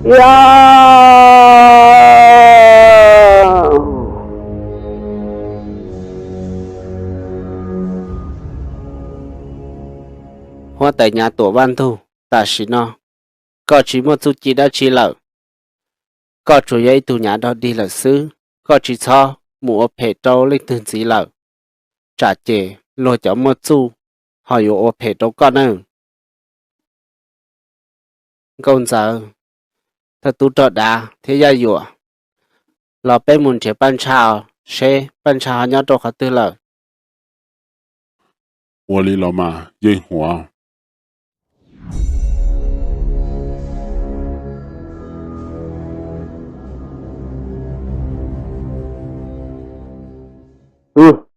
Yog! Huab tais Nyav Tuam Vaj Ntug, tam sim no koj tsis muaj txuj ci dab tsi lawm. Koj tsuas yog ib tug nyav dog dig lawm xwb, koj tsis txhob mus ua phem rau leej twg ntxiv lawm, tsam ces luag cov muaj txuj ho yuav ua phem rau koj nawb. Nkauj Ntxawm, thawj tub rog Dav thiab Yaj Yuam, los peb mus nrhiav Paj Ntsha, seb Paj Ntsha ho nyob rau qhov twg lawm. Ua li los mas Yeej Huam.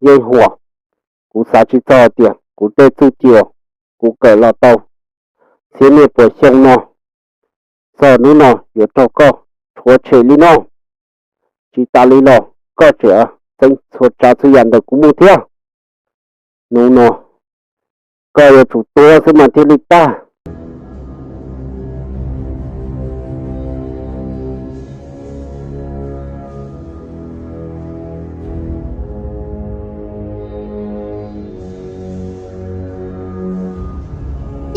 Yeej Huam, kuv xav tsis txog hais tias kuv tej txuj ci uas kuv kawm los tau txhiab niaj puas xyoo no, txog hnub no yuav raug koj rhuav tshem li no. Tsis tas li los koj tseem txeeb txhua tsav txhua yam ntawm kuv mus thiab. Hnub no koj yuav tsum tuag xwb mas thiaj li tag.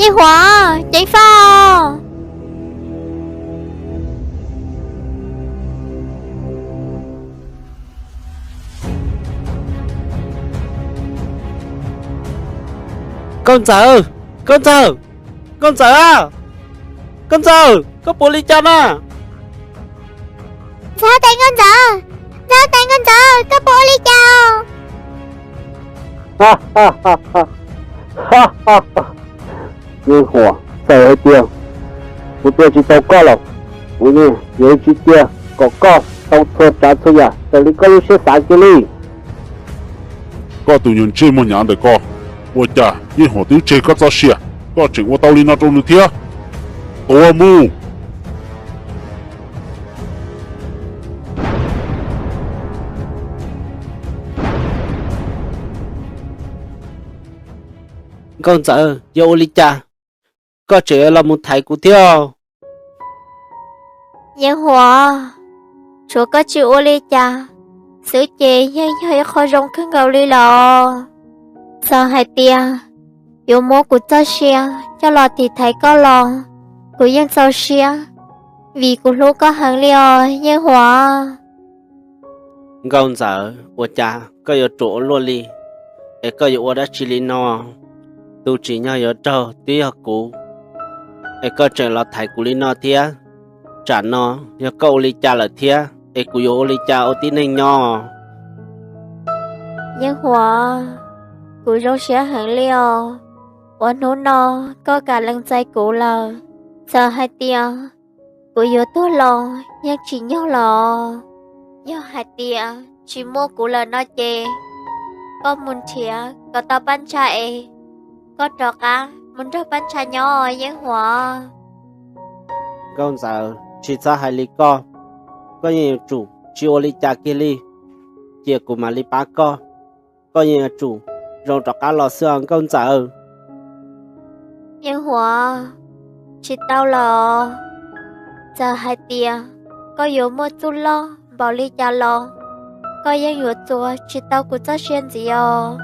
Yeej Huam, ceev faj! Nkauj Ntxawm, Nkauj Ntxawm, Nkauj Ntxawm, Nkauj Ntxawm, koj puas ua li cas na? Ntxhais huab tais Nkauj Ntxawm, Ntxhais huab tais Nkauj Ntxawm, koj puas ua li cas? Yeej Huam, txawm hais tias kuv tua tsis tau koj los kuv yeej yuav tsis cia kom koj tau txhua tsav txhua yam raws li koj lub siab xav kiag li. Koj tus nyuag ntsej muag nyav ntawm koj, ua cas Yeej Huam twb tseg koj txoj sia, koj tseem ua tau li no rau nws thiab? Tua mus! Nkauj Ntxawm, yuav ua li cas? Koj tseem los mus thaiv kuv thiab? Yeej Huam, tsuav koj tsis ua li cas xwb ces yeej yog ib qho zoo kawg nkaus li los. Txawm hais tias yuav muab kuv txoj sia coj los tiv thaiv koj los kuv yeej txaus siab, vim kuv hlub koj heev li os Yeej Huam. Nkauj Ntxawm, ua cas koj yuav ruam ua luaj li, es koj yuav ua dab tsi li no? Tus tsim nyog yuav raug twb yog kuv, es koj tseem los thaiv kuv li no thiab. Tsam no yog koj ua li cas lawm thiab, es kuv yuav ua li cas ua tib neeg nyob? Yeej Huam, kuv zoo siab heev li os uas hnub no koj kam lees txais kuv lawm. Txawm hais tias kuv yuav tuag los yeej tsis nyog los. Yog hais tias tsis muaj kuv lawm no ces koj mus nrhiav kom tau Paj Ntsha es koj rov qab mus nrog Paj Ntsha nyob Yeej Huam. Nkauj Ntxawm, tsis txhob hais li koj, koj yeej yuav tsum tsis ua li cas kiag li, cia kuv mam li pab koj. Koj yeej yuav tsum zoo rov qab los xwb os Nkauj Ntxawm. Yeej Huam, tsis tau los. Txawm hais tias koj yuav muaj txuj loj npaum li cas los koj yeej yuav txuas tsis tau kuv txoj sia ntxiv os.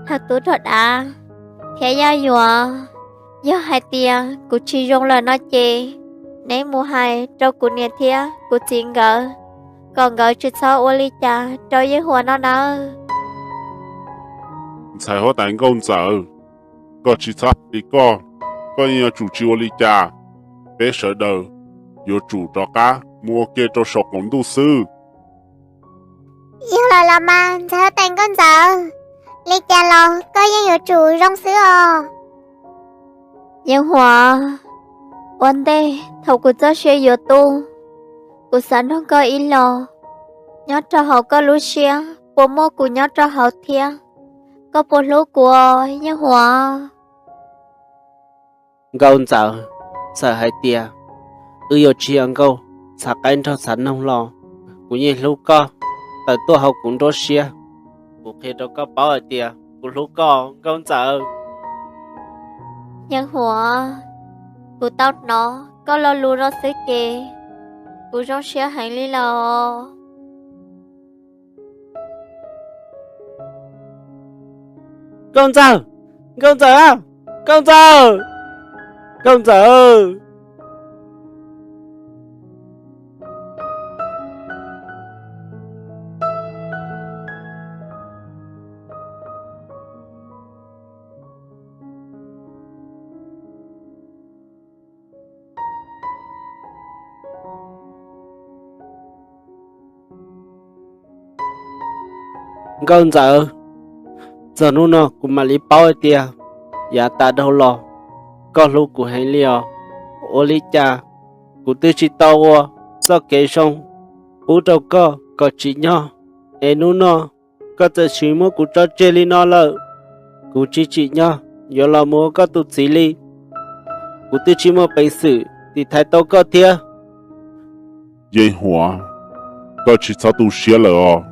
Thawj tub rog Dav thiab Yaj Yuam, yog hais tias kuv tsis zoo lawm no ces neb mus hais rau kuv niam thiab kuv txiv nkawd kom nkawd tsis txhob ua li cas rau Yeej Huam no nawb. Ntxhais huab tais Nkauj Ntxawm, koj tsis txhob hais li koj, koj yeej yuav tsum tsis ua li cas. Peb sawv daws yuav tsum rov qab mus ua ke rau saum qaum ntuj xwb. Yog lawm los mas ntxhais huab tais Nkauj Ntxawm, li cas los koj yeej yuav tsum zoo xwb os. Yeej Huam, ua ntej thaum kuv txoj sia yuav tu, kuv xav nug koj ib los, nyob rau hauv koj lub siab puas muaj kuv nyob rau hauv thiab? Koj puas hlub kuv os Yeej Huam? Nkauj Ntxawm, txawm hais tias wb yuav tsis yog nkauj txhav qaib nraug txhav noog los kuv yeej hlub koj. Tawm tuaj hauv kuv nruab siab, kuv qhia rau koj paub hais tias kuv hlub koj Nkauj Ntxawm. Yeej Huam, kuv tau hnov koj lo lus no xwb ces Kuv zoo siab heev li los. Nkauj Ntxawm, Nkauj Ntxawm, Nkauj Ntxawm, Nkauj Ntxawm. Nkauj Ntxawm, txog hnub no kuv mam li paub hais tias yav tas dhau los koj hlub kuv heev li os. Ua li cas kuv twb tsis tau ua txoj kev zoo pub rau koj kom tsim nyog, es hnub no koj txawm sim muab kuv tso tseg li no lawm. Kuv tsis tsim nyog yuav los mus ua koj tus txiv li. Kuv twb tsis muaj peev xwm tiv thaiv tau koj thiab. Yeej Huam, koj tsis txhob tu siab lawm os.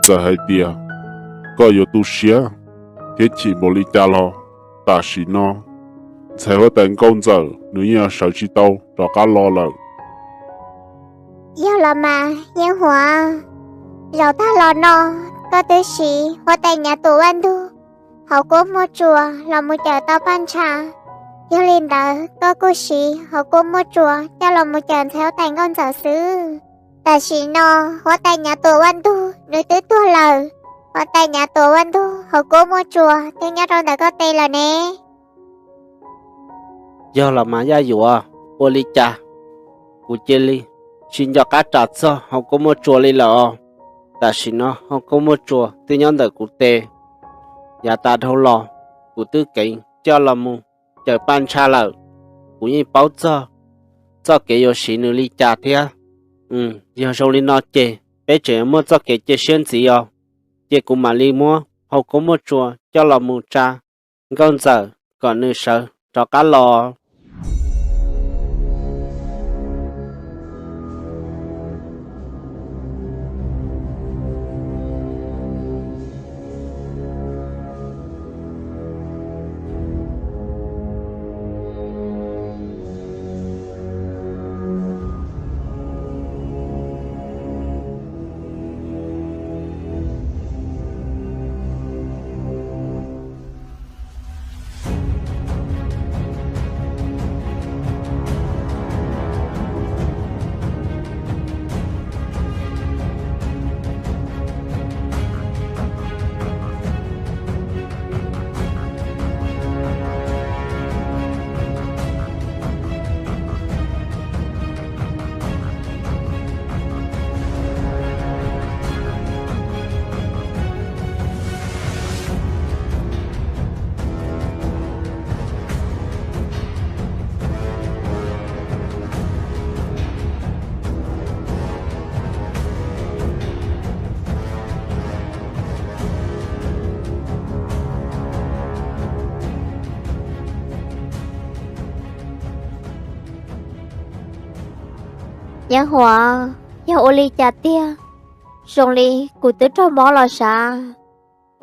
Txawm hais tias koj yuav tu siab thiab chim npaum li cas los, tam sim no ntxhais huab tais Nkauj Ntxawm nws yeej yuav sawv tsis tau rov qab los lawm. Yog los mas Yeej Huam, zaum tag los no koj twb siv huab tais Nyav Tuam Vaj Ntug hauv kua muaj tsuas los mus cawm tau Paj Ntsha. Yog li ntawd koj kuj siv hauv kua muaj tsuas coj los mus cawm ntxhais huab tais Nkauj Ntxawm xwb. Tam sim no huab tais Nyav Tuam Vaj Ntug nws twb tuag lawm. Huab tais Nyav Tuam Vaj Ntug hauv kua muaj tsuas twb nyob rau ntawm koj tes lawm ne. Yog los mas Yaj Yuam, ua li cas kuv cia li tsis nco qab ras txog hauv kua muaj tsuas li lawm os. Tam sim no hauv kua muaj tsuas twb nyob ntawm kuv tes. Yav tas dhau los kuv twb keev coj los mus cawm Paj Ntsha lawm. Kuv yeej paub txog txoj kev yuav siv nws li cas thiab. Yog zoo li no ces peb tseem yuav muaj txoj kev cia siab ntxiv os. Ces kuv mam li muab hauv kua muaj tsuas coj los mus tsa Nkauj Ntxawm kom nws sawv rov qab los. Yeej Huam, yog ua li cas tiag? Zoo li kuv twb raug mob los sav.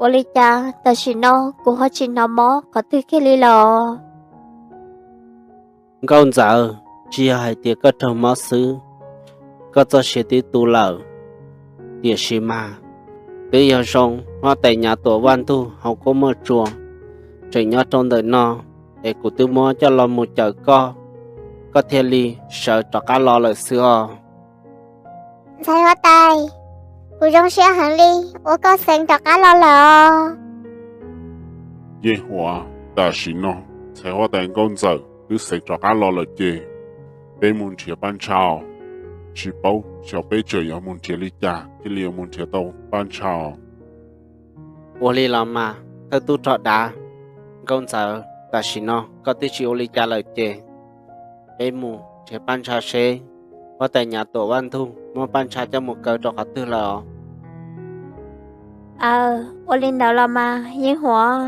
Ua li cas tam sim no kuv ho tsis hnov mob qhov twg kiag li los? Nkauj Ntxawm, tsis yog hais tias koj raug mob xwb, koj txoj sia twb tu lawm. Tiam sis mas twb yog zoo huab tais Nyav Tuam Vaj Ntug hauv kua muaj tsuas tseem nyob rau ntawm no, es kuv twb muab coj los mus cawm koj, koj thiaj li sawv rov qab los lawm xwb os. Ntxhais huab tais, kuv zoo siab heev li uas koj xeev rov qab los lawm os. Yeej Huam, tam sim no ntxhais huab tais Nkauj Ntxawm twb xeev rov qab los lawm ces peb mus nrhiav Paj Ntsha os. Tsis paub xyov peb tseem yuav mus nrhiav li cas thiaj li yuav mus nrhiav tau Paj Ntsha os. Ua li los mas thawj tub rog dav, Nkauj Ntxawm, tam sim no koj twb tsis ua li cas lawm ces peb mus nrhiav Paj Ntsha seb huab tais Nyav Tuam Vaj Ntug muab Paj Ntsha coj mus kaw rau qhov twg lawm os. Aw, ua li ntawd los mas Yeej Huam.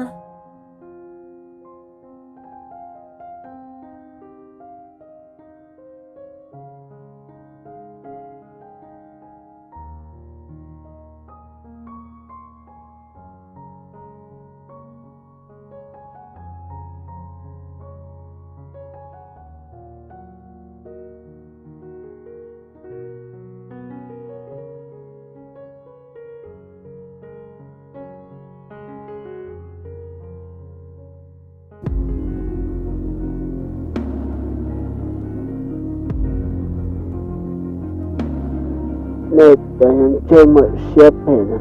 Cov yawg ntsej muag siab phem na,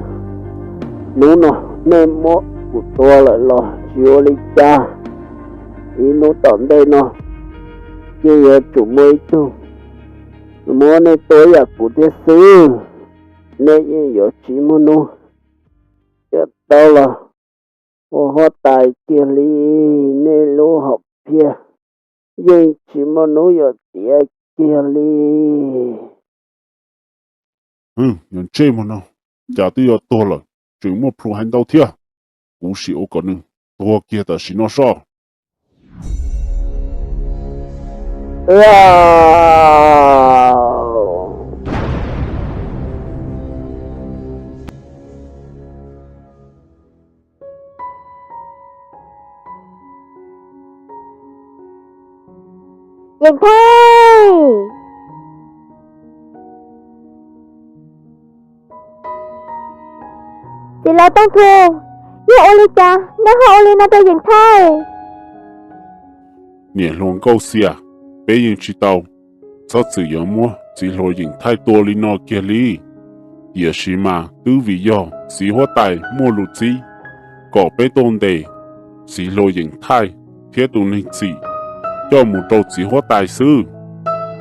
hnub no nej muab kuv tua lawm los tsis ua li cas, ib hnub tom ntej no yeej yuav tsum muaj ib tug muab nej tua ib yam kuv thiab xwb. Nej yeej yuav tsis muaj hnub yuav tau los ua huab tais kiag li. Nej lub hom phiaj yeej tsis muaj hnub yuav tiav kiag li. Yog ntsej muag no, cas twb yuav tuag lawm tseem muaj plhus hais ntau thiab. Kuv sim ua kom nws tuag kiag tam sim no soj. Yeem Thaij! Txiv laus Tooj Thu, yog ua li cas nej ho ua li no rau Yeem Thaij? Niam hluas Nkauj Xia, peb yeej tsis tau txhob txwm yuav muab txiv hluas Yeem Thaij tua li no kiag li. Tiam sis mas twb vim yog txiv huab tais muaj lus txib kom peb tuaj ntes txiv hluas Yeem Thaij thiab tus neeg txim coj mus rau txiv huab tais xwb.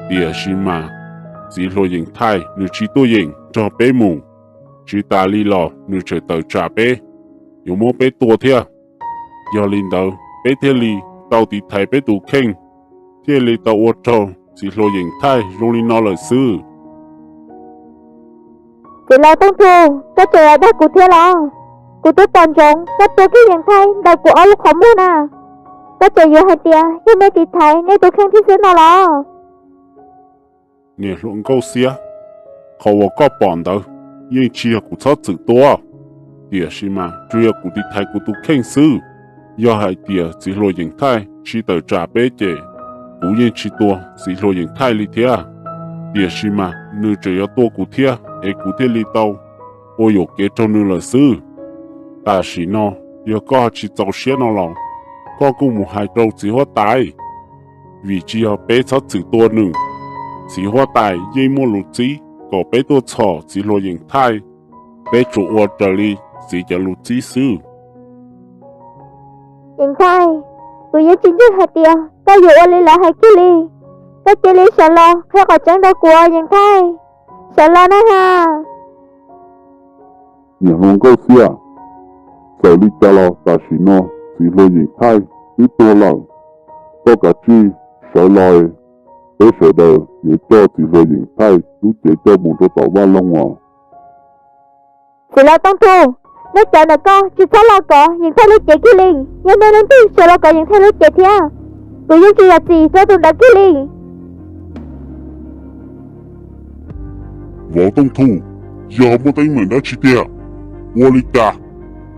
Tiam sis mas txiv hluas Yeem Thaij nws tsis tuaj yeem nrog peb mus, tsis tas li los nws tseem tawm tsam peb, yuav muab peb tua thiab. Yog li ntawd peb thiaj li tau tiv thaiv peb tus kheej, thiaj li tau ua rau txiv hluas Yeem Thaij zoo li no lawm xwb. Txiv laus Tooj Thu, koj tseem yuav dag kuv thiab los? Kuv twb pom ntsoov koj tua kiag Yeem Thaij ntawm kuv ob lub qhov muag na. Koj tseem yuav hais tias yog nej tiv thaiv nej tus kheej thiab xwb no los? Niam hluas Nkauj Xia, qhov uas koj pom ntawd yeej tsis yog kuv txhob txwm tua, tiam sis mas tsuas yog kuv tiv thaiv kuv tus kheej xwb. Yog hais tias txiv hluas Yeem Thaij tsis tawm tsam peb ces kuv yeej tsis tua txiv hluas Yeem Thaij li thiab. Tiam sis mas nws tseem yuav tua kuv thiab es kuv thiaj li tau ua yuam kev raug nws lawm xwb. Tam sim no yog koj tsis txaus siab no los koj kuj mus hais rau txiv huab tais, vim tsis yog peb txhob txwm tua nws. Txiv huab tais yeej muaj lus txib kom peb tuaj txhom txiv hluas Yeem Thaij, peb tsuas ua raws li txiv cov lus txib xwb. Yeem Thaij, kuv yeej tsis ntseeg hais tias koj yuav ua li lawv hais kiag li. Koj cia li sawv los qhia qhov tseeb rau kuv, Yeem Thaij. Sawv los na ha. Niam hluas Nkauj Xia, txawm li cas los tam sim no txiv hluas Yeem Thaij twb tuag lawm. Koj kav tsij sawv los, peb sawv daws yuav coj txiv hluas Yeem Thaij lub cev coj mus rau tom vaj loog os. Txiv laus Tooj Thu, nej cov ntawm koj tsis txhob los kov Yeem Thaij lub cev kiag li. Yog nej leej twg tseem los kov Yeem Thaij lub cev thiab, kuv yeej tsis zam txim rau tus ntawd kiag li. Vauv Tooj Thu, yog muaj teeb meem dab tsi tiag? Ua li cas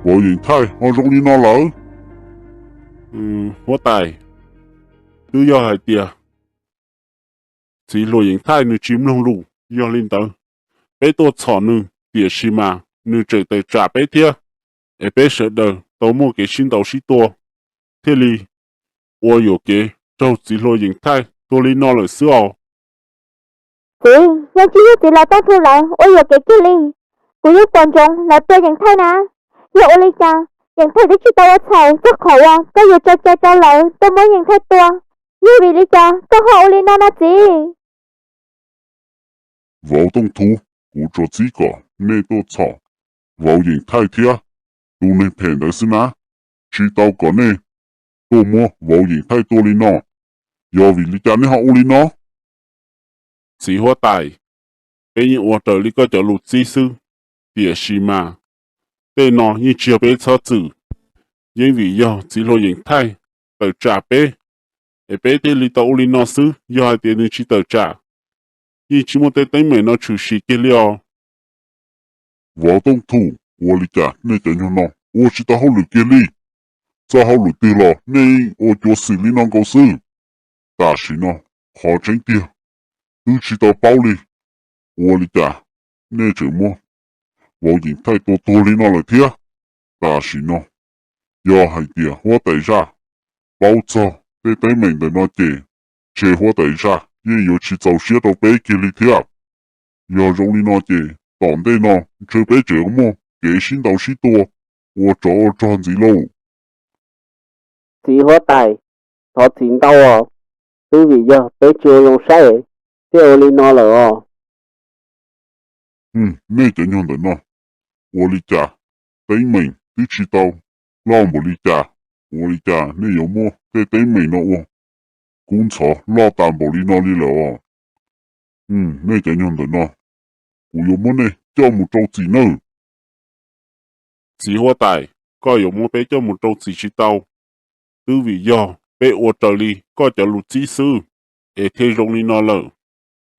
vauv Yeem Thaij ho zoo li no lawm? Huab tais, twb yog hais tias txiv hluas Yeem Thaij nws tsis mloog lus, yog li ntawd peb tuaj txhom nws, tiam sis mas nws tseem tawm tsam peb thiab, es peb sawv daws tau muaj kev sib ntaus sib tua, thiaj li ua yuam kev raug txiv hluas Yeem Thaij tua li no lawm xwb os. Txiv, yeej tsis yog txiv laus Tooj Thu lawv ua yuam kev kiag li. Kuv yeej pom ntsoov lawv tua Yeem Thaij na. Yog ua li cas Yeem Thaij twb tsis tau ua txhaum txog qhov uas koj yuav tso cai rau lawv tuaj muab Yeem Thaij tua. Yog vim li cas koj ho ua li no no txiv? Vauv Tooj Thu, kuv tsuas txib kom nej tuaj txhom vauv Yeem Thaij thiab tus neeg phem ntawd xwb na, tsis tau kom nej tuaj muab vauv Yeem Thaij tua li no. Yog vim li cas nej ho ua li no? Txiv huab tais, peb yeej ua raws li koj cov lus txib xwb, tiam sis mas tej no yeej tsis yog peb txhob txwm. Yeej vim yog txiv hluas Yeem Thaij tawm tsam peb, es peb thiaj li tau ua li no xwb. Yog hais tias nws tsis tawm tsam, yeej tsis muaj tej teeb meem no tshwm sim kiag li os. Vauv Tooj Thu, ua li cas nej cov nyuag no ua tsis tau hauj lwm kiag li? Txoj hauj lwm twg los nej yeej ua cuav xwm li no nkaus xwb. Tam sim no qhov tseeb tiag twb tsis tau paub li. Ua li cas nej tseem muab vauv Yeem Thaij tua tuag li no lawm thiab? Tam sim no yog hais tias huab tais zaj paub txog tej teeb meem ntawm no ces, ntshe huab tais zaj yeej yuav tsis txaus siab rau peb kiag li thiab. Yog zoo li no ces tom ntej no ntshe peb tseem muaj kev sib ntaus sib tua ua tsov ua rog ntxiv lauj. Txiv huab tais, thov txim ntau os, twb vim yog peb tsis ua zoo saib thiaj ua li no lawm os. Nej cov nyuag ntawm no, ua li cas teeb meem twb tsis tau loj npaum li cas, ua li cas nej yuav muaj tej teeb meem no ua kub ntxhov loj tas npaum li no li lawm os? Nej cov nyuag ntawm no, kuv yuav muab nej coj mus rau txim nawb. Txiv huab tais, koj yuav muab peb coj mus rau txim tsis tau, twb vim yog peb ua raws li koj cov lus txib xwb, es thiaj zoo li no lawm.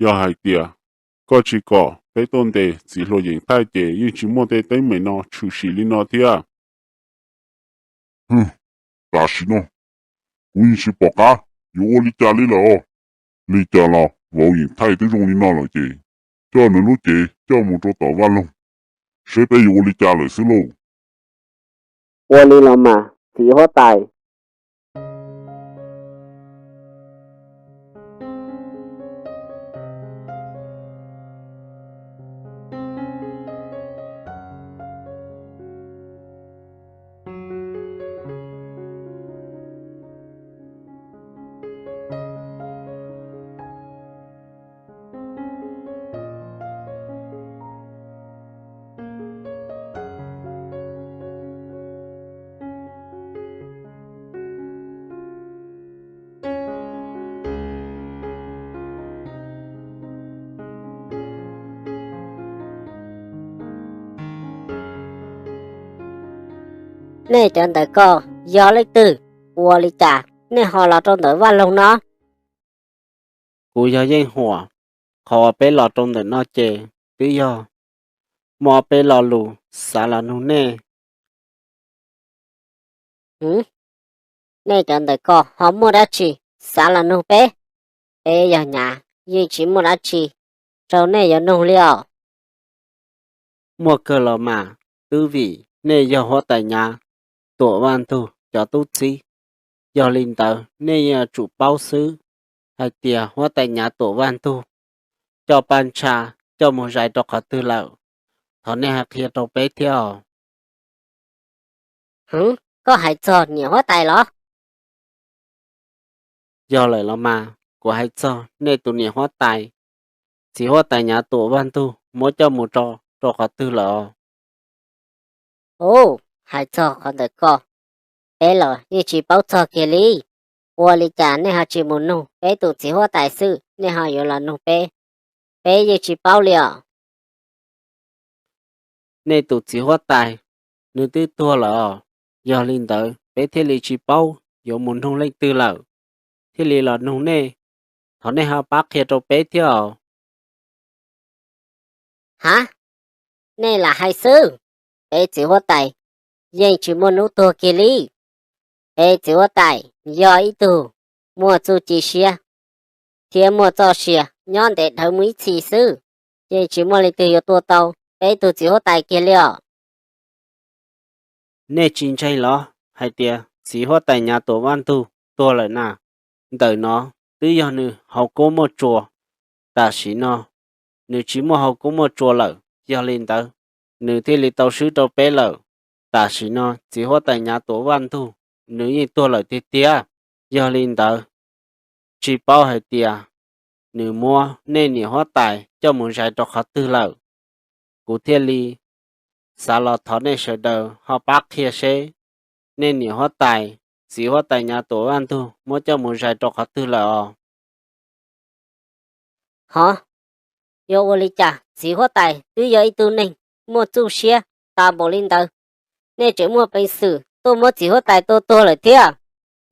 Yog hais tias koj tsis kom peb tuaj ntes txiv hluas Yeem Thaij ces yeej tsis muaj tej teeb meem no tshwm sim li no thiab. Tam sim no kuv yeej tsis pom qab yuav ua li cas li lawm os. Li cas los vauv Yeem Thaij twb zoo li no lawm ces coj nws lub cev coj mus rau tom vaj loog, seb peb yuav ua li cas lawm xwb lauj. Ua li los mas txiv huab tais. Nej cov ntawm ko yog leej twg? Ua li cas nej ho los rau ntawm vaj loog no? Kuv yog Yeej Huam, qhov uas peb los rau ntawm no ces twb yog muaj ob peb lo lus xav los nug nej. Nej cov ntawm ko ho muaj dab tsi xav los nug peb? Peb yog Nyav yeej tsis muaj dab tsi rau nej yuav nug li os. Muaj kawg los mas, twb vim nej yog huab tais Nyav Tuam Vaj Ntug cov tub txib, yog li ntawd nej yeej yuav tsum paub xwb hais tias huab tais Nyav Tuam Vaj Ntug coj paj ntsha coj mus zais rau qhov twg lawm. Thov nej hais qhia rau peb thiab os. Hwv, koj hais txog niam huab tais los? Yog lawm los mas, kuv hais txog nej tus niam huab tais, txiv huab tais Nyav Tuam Vaj Ntug muab coj mus rau rau qhov twg lawm os? Ub, hais txog qhov ntawm ko, peb los yeej tsis paub txog kiag li. Ua li cas nej ho tsis mus nug peb tus txiv huab tais xwb, nej ho yuav los nug peb? Peb yeej tsis paub li os. Nej tus txiv huab tais, nws twb tuag lawm os. Yog li ntawd peb thiaj li tsis paub yuav mus nug leej twg lawm, thiaj li los nug nej. Thov nej ho pab qhia rau peb thiab os. Ha, nej lam hais xwb, peb txiv huab tais yeej tsis muaj hnub tuag kiag li. Peb txiv huab tais yog ib tug muaj txuj ci siab thiab muaj txoj sia nyob ntev dhawv mus ib txhis xwb, yeej tsis muaj leej twg yuav tua tau peb tug txiv huab tais kiag li os. Nej tsis ntseeg los hais tias txiv huab tais Nyav Tuam Vaj Ntug tuag lawm na? Ntawm no twb yog nws hauv koob muaj tsua, tam sim no nws tsis muaj hauv koob muaj tsua lawm, yog li ntawd nws thiaj li tau swb rau peb lawm. Tam sim no txiv huab tais Nyav Tuam Vaj Ntug nws yeej tuag lawm tiag tiag, yog li ntawd tsis paub hais tias nws muab nej niam huab tais coj mus zais rau qhov twg lawm. Kuv thiaj li xav los thov nej sawv daws ho pab qhia seb nej niam huab tais, txiv huab tais Nyav Tuam Vaj Ntug muab coj mus zais rau qhov twg lawm os. Hov, yuav ua li cas txiv huab tais twb yog ib tug neeg muaj txuj siab tas npaum li ntawd, nej tseem muaj peev xwm tuaj muab txiv huab tais tua tuag lawm thiab?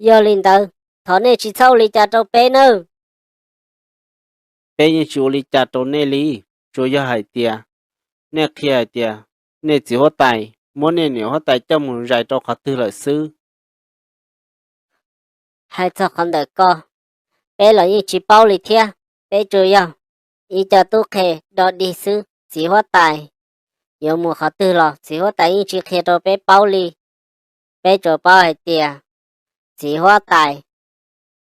Yog li ntawd thov nej tsis txhob ua li cas rau peb nawb. Peb yeej tsis ua li cas rau nej li, tsuas yog hais tias nej qhia hais tias nej txiv huab tais muab nej niam huab tais coj mus zais rau qhov twg lawm xwb. Hais txog qhov ntawm ko, peb los yeej tsis paub li thiab. Peb tsuas yog ib co tub qhe dog dig xwb, txiv huab tais yuav mus qhov twg los txiv huab tais yeej tsis qhia rau peb paub li. Peb tsuas paub hais tias txiv huab tais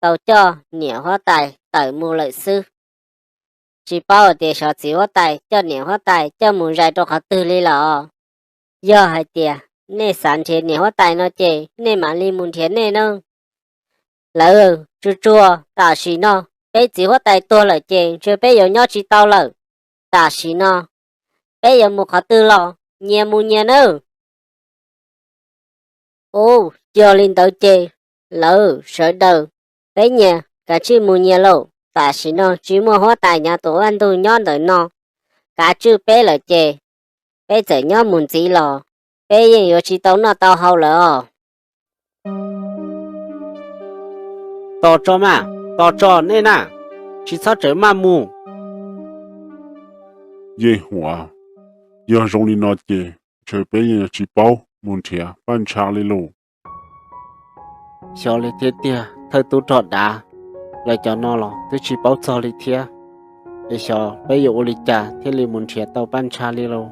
tau coj niam huab tais tawm mus lawm xwb. tsis paub tias xyov txiv huab tais coj niam huab tais coj mus zais rau qhov twg li lawm. Yog hais tias nej xav nrhiav niam huab tais no ces nej mam li mus nrhiav nej nawb. Lawv, tsuag tsuag tam sim no peb txiv huab tais tuag lawm ces ntshe peb yuav nyob tsis tau lawm. Tam sim no peb yuav mus qhov twg los nyias mus nyias nawb. Ub, yog li ntawd ces lawv sawv daws, peb nyias kav tsij mus nyias lauj. Tam sim no tsis muaj huab tais nyav tus vaj ntug nyob ntawm no kav tswj peb lawm ces peb txawm nyob mus ntxiv los peb yeej yuav tsis tau noj tau haus lawm os. Tos tso mas, tos tso nej na, tsis txhob tseem maj mus. Yeej Huam, yog zoo li no ces ntshe peb yeej yuav tsis paub mus nrhiav Paj Ntsha li lauj. Xyov li thiab tiag, thawj tub rog Dav, lawv cov no los twb tsis paub txog li thiab. Es xyov peb yuav ua li cas thiaj li mus nrhiav tau Paj Ntsha li lauj.